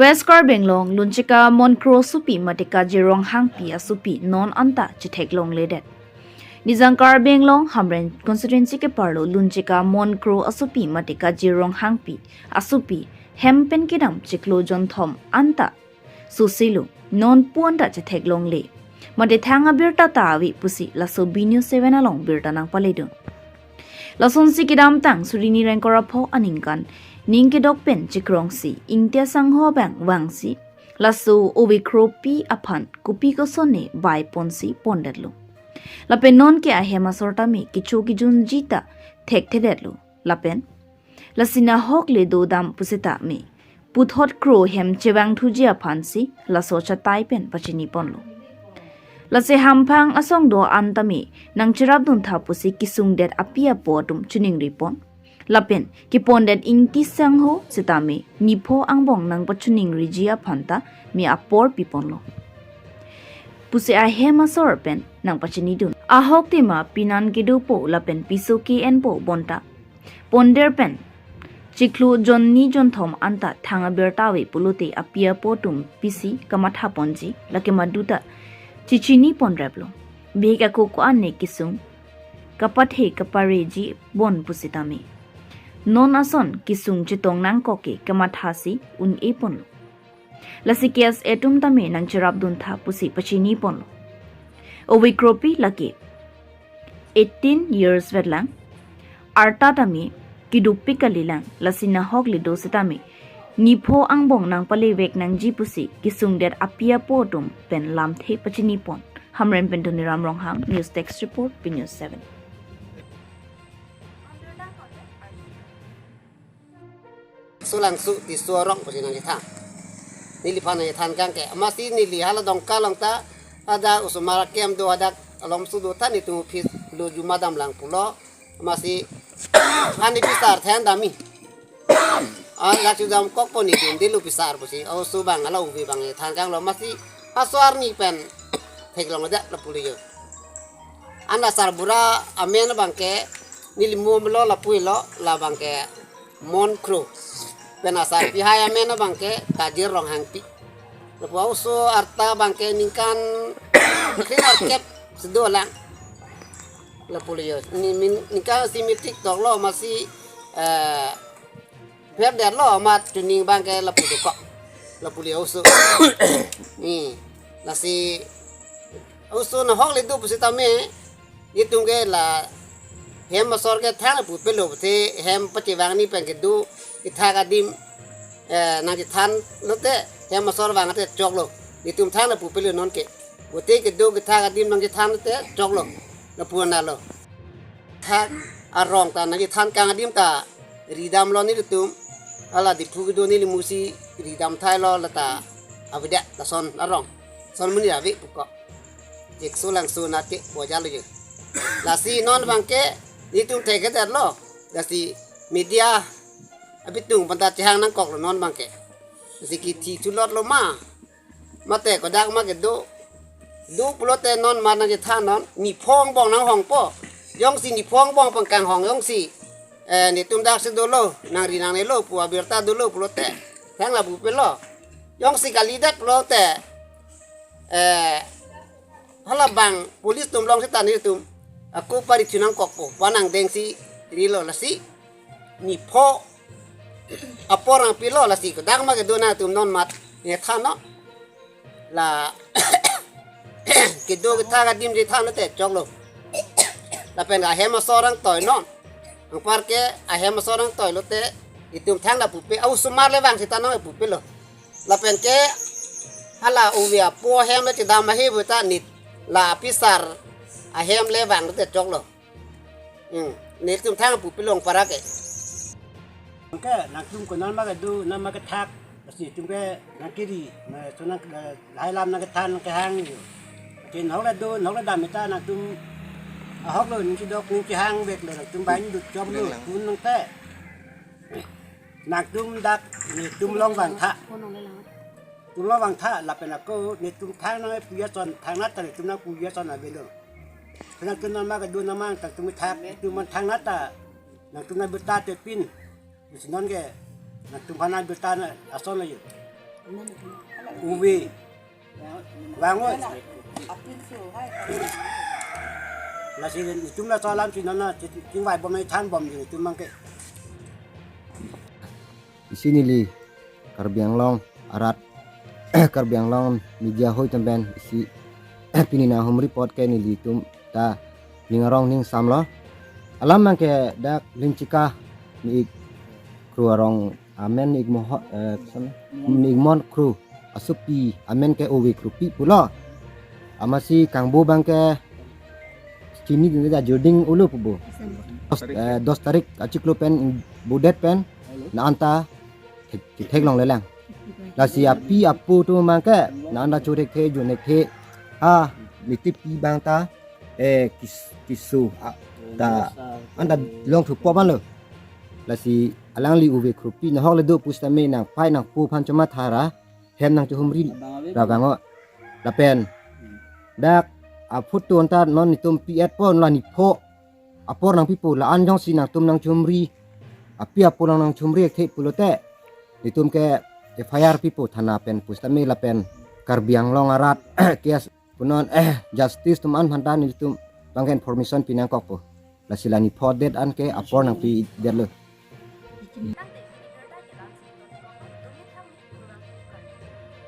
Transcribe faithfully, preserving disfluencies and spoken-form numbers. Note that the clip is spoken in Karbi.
West Karbi Anglong Lunchika Mon Kro asopi mate Kaji Ronghangpi asopi non anta chetheklongledet. Nijang Karbi Anglong Hamren constituency keparlo Lunchika Mon Kro asopi mate Kaji Ronghangpi asopi hem pen kedam chiklo jonthom anta sosilo, non pu anta chetheklongle. Mate thang abirta ta ave pusi laso B News seven along birta nangpaledun. Lasonsi kedamtang suri hini ingkoi ra pho aningkan ning kedok pen chikrongsi Ingti asangho abang vangsi laso ove kropi aphan kopi kosonne bai ponsi pondetlo. Lapen nonke ahem asor tame kecho kejunji ta thekthedetlo. Lapen lasi nahok le dodam pusitame puthot kro hem chevangthuji aphansi laso achatai pen pachiniponlo. Lasi hamphang asong do-an tame nangcherapduntha pusi kesungdet api apo atum chiningripon. Lapen kepondet Ingti asangho sitame nipho angbong nangpachiningriji aphan ta me apor piponlo pusi ahem asor pen nangpachinidun. Ahok tema pinan kedopo lapen piso ke-enpo bonta ponder pen chiklo jonni jonthom anta thang abirta ave pulote api apo atum pisi kamathaponji, lake maduta chichiniponreplo. Bihek ako ko-an ne kesung kapathe kapareji bon pusitame non ason kesung chetong nangkok ke kamathasi un-eponlo. Lasi K S A atum tame nangcherapduntha pusi pachiniponlo. Ove kropi lake eighteen years vetlang. Arta tame kedopik kalilang, lasi nahok le do sitame nipho angbong nangpalevek nangji pusi kesungdet api apo atum pen lamthe pachinipon. Hamren pen Dhoniram Ronghang, News Desk Report, B News seven. Sulangsu Tisso arong pusi nangkethan. Neliphan nangkethan kang ke. Amatsi neli hala Dongka along ta hadak osomar akem do, hadak alomso do ta netum office lo juma damlang pulo. Amatsi ani pisar then dami. Ah, lak chedamkokpo netum, delu pisar pusi. Oso abang hala ove abang than kanglo, amatsi aso arni pen theklongledet lapu le jo. An asarbura amen abang ke neli mo melo lapu-ilo, labang ke Mon Kro. Pen asarpihai amen abang ke Kaji Ronghangpi. Lapu oso arta abang ke ningkan kre-nerkep si dolang. Lapu le jo. Ni min, ningkan si metik toklo, amatsi, eh, pher derlo amat chuning abang ke lapu dokok. Lapu le oso. Ni, lasi oso nahok le do pusitame netum ke la hem asor ke thang pupelo te hem pachevangji pen kedo kethak adim, eh, nangchethan lote hem asor vang te choklo. Netum thang pupelo nonke. Bote kedo kethak adim nangchethan lote choklo. Lapu analo. Thak arong ta nangchethan kang adim ta ridamlo nelitum. Hala Diphu kedo neli musi ridam thailo, lata avedet lason arong. Son muni ave puko. Chek sulangsu nat ke boja lo je. Lasi non abang ke netum thekthedetlo. Lasi media abitung panta chehang nangkoklo non abang ke. Lasi kithi thulotlo ma. Mate kodak ma kedo. Do pulote non ma nangkethan non. Nipho angbong nanghongpo. Jongsi nipho angbong pangkanghong jongsi, eh, netum daksi dolo, nangri nangnelo pu abirta dolo pulote thang la pupelo. Jongsi kalidet pulote, eh, hala abang police atum along seta netum ako pari thu nangkokpo, pa nangdengsi rilo, lasi nipho apor nangpilo, lasi kodak ma kedo nangtum non mat nangthan non. La kedo kethak adim chethan lote choklo. Lapen ahem asor nangtoi non. Anparke ahem asor nangtoi lote netum thang la pupe, osomar le vang seta non pupelo. Lapen ke hala ove apo ahem le chedam ahi puta nit la apisar ahem le vang lote choklo. Hmm, netum thang pupelo anparke. Ke nangtum konat ma kedo, nat ma kethak, lasi netum ke nangkiri, na sonang, eh, lahai alam nangkethan nangkehang jo. Ke nahok le do, nahok le dam ta nangtum ahok lo, ning chedok ning chehang veklo, nangtum bai ning dut chomlo, pun nangte. Nangtum dak netum along vangtha. Tum along vangtha lapen ako netum thang nangpu ason, thangnat ta netum nangpu ason avelo. Nangtum nat ma kedo, nat ma tangtum kethak, netum man thangnat ta nangtum nang birta te pin. Lasi non ke nangtum aphan nang birta na ason lo jo. Uve. Vang oi. Lasi itum laso alam si nona chingvai bom, than bom itum abangke. Isi neli Karbi Anglong arat, Karbi Anglong media hoi atum pen isi pini nanghumri apot ke nelitum ta ning arong ning samlo. Alam abangke dak Limchika ni ik kru arong amen ni ik moho, eh, koson, ni ik mon kru asopi amen ke Uve Krupi pulo. Amatsi kangbo abangke chinidunde, ajor ding-olo pupo. Dos, eh, dos tarik achiklo pen bodet pen na anta thek, theklonglelang. Lasi api apo atum abangke na anta chothekthe, jonthekthe, ha, niti pi abang ta, eh, kis, kisu, ah, ta anta longthupo abang lo. Lasi alangli Uve Krupi nahok le do pusitame nangpai nangpo aphan chomatha ra hem nangchehumri ra vang o. Lapen dak aphoto anta non netum pi-etpo, la nepho apor nangpipo, la-an jongsi nangtum nangchehumri, api apo along nangchehumri ekthe pulote netum ke F I R pipo thana pen pusitame lapen Karbi Anglong arat case punon, eh, justice atum an aphanta netum abangke information pinangkokpo. Lasi la nepho det an ke apor nangpidetlo.